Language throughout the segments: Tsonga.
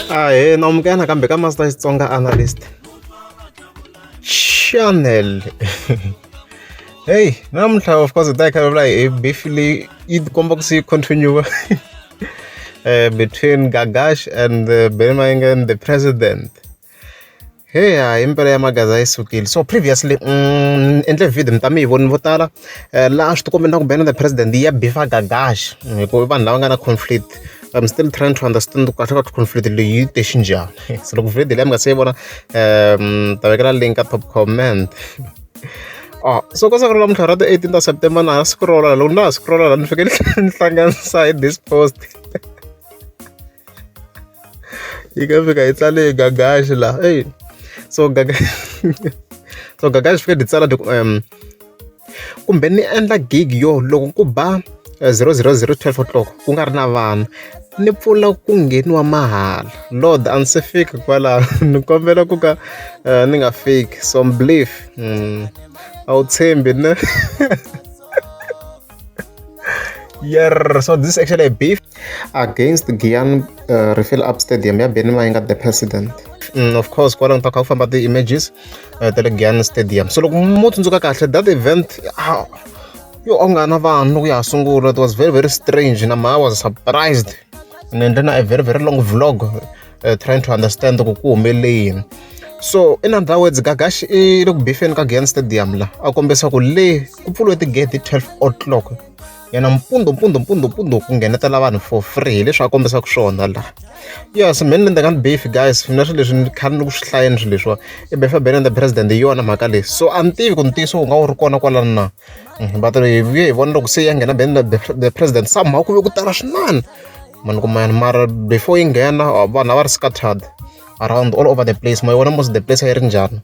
Ahee na amukela nakambe ka Master Xitsonga Analyst Channel. Hey, namuntlha of course hi ta hi kha hi vulavula hi beef leyi yi tikomba ku se yi continue between Gagash and Benny Mayengani the president. Hey hayi impela ya magaza yi sukile so previously ni endle video mi ta mi yi voni vo tala laha swi tikombe na ku Benny the president ya beef-a Gagash hi ku i vanhu lava nga na conflict. I'm still trying to understand kahle kahle conflict leyi yi te xinjhani so loko video leyi mi nga se yi vona ta vekela link ka top comment. Ah, so ka siku ra namuntlha ra ti-18 ta September na ha scroll-a loko na ha scroll-a la ni fike ni hlanganisa hi this post yi nga fika yi tsale Gagash la eyi so Gaga so Gagash fike ti tsala ti ku kumbe ni endla gig yo loko ku ba 000 12 o'clock ku nga ri na vanhu ni pfula ku ngheniwa mahala lord a ndzi se fika kwalaho ni kombela ku ka ni nga fiki some belief a wu tshembi ne Yerr, so this is actually a beef against Giyani Refill Up Stadium ya Benny Mayengani the president. Of course kwalano ta kha ku famba ti-images ta le Giyani Stadium. So loko mo tsundzuka kahle that event yo a ku nga na vanhu loko ya ha sungula it was very very strange na mha was surprised. Ni endle na a very very long vlog trying to understand ku ku humelele yini. So in other words Gagash i le ku bifeni ka Giyani Stadium la a kombisa ku le ku pfuriwe tigede 12 o'clock yena mpundzu mpundzu mpundzu mpundzu ku nghenetela vanhu for free hi leswi a kombisaka swona la. Yes mina ni nga ni beef guys mina swilo leswi ni khale ni ku swi hlayeni swilo leswiwa i beef Benny the president hi yona mhaka leyi so a ni tivi ku ntiyiso wu nga wu ri kona kwalano na but hi vuye hi vona loko se ya nghena Benny the president somehow ku ve ku tala swinene mani kuma mara before yi nghena vanhu a va ri scattered around all over the place ma yi vona mos the place a yi ri njhani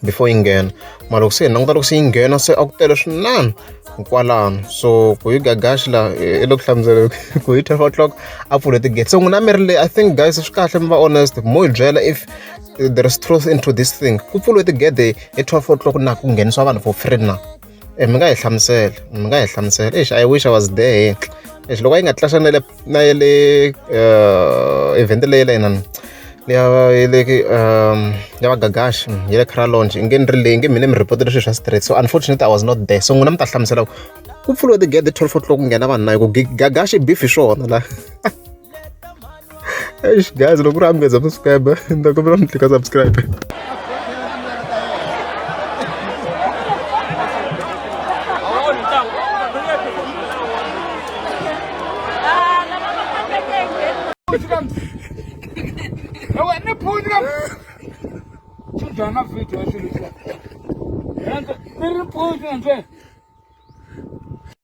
before yi nghena mara loko se hi languta loko se yi nghena se a ku tele swinene kwalano so ku yi Gagash la i le ku hlamusela ku hi 12 o'clock a pfule tigate so n'wina mi ri le I think guys swi kahle mi va honest mo hi byela if there is truth into this thing ku pfuriwe tigede hi 12 o'clock na ku nghenisiwa vanhu for free na mi nga hi hlamusela mi nga hi hlamusela eish I wish I was there eish loko a yi nga tlasha na le na ya le event leyi la inani ya le ya va Gagash ya le Kra Lounge i nge ni ri leyi nge mina mi report-ele swilo swa straight so unfortunately I was not there so n'wina mi ta hlamusela ku pfuriwe tigede 12 o'clock ku nghena vanhu na hi ku Gagash i beef hi swona la. Eish guys loko ku ri a mi nga subscribe ni ta kombela mi tlika subscribe.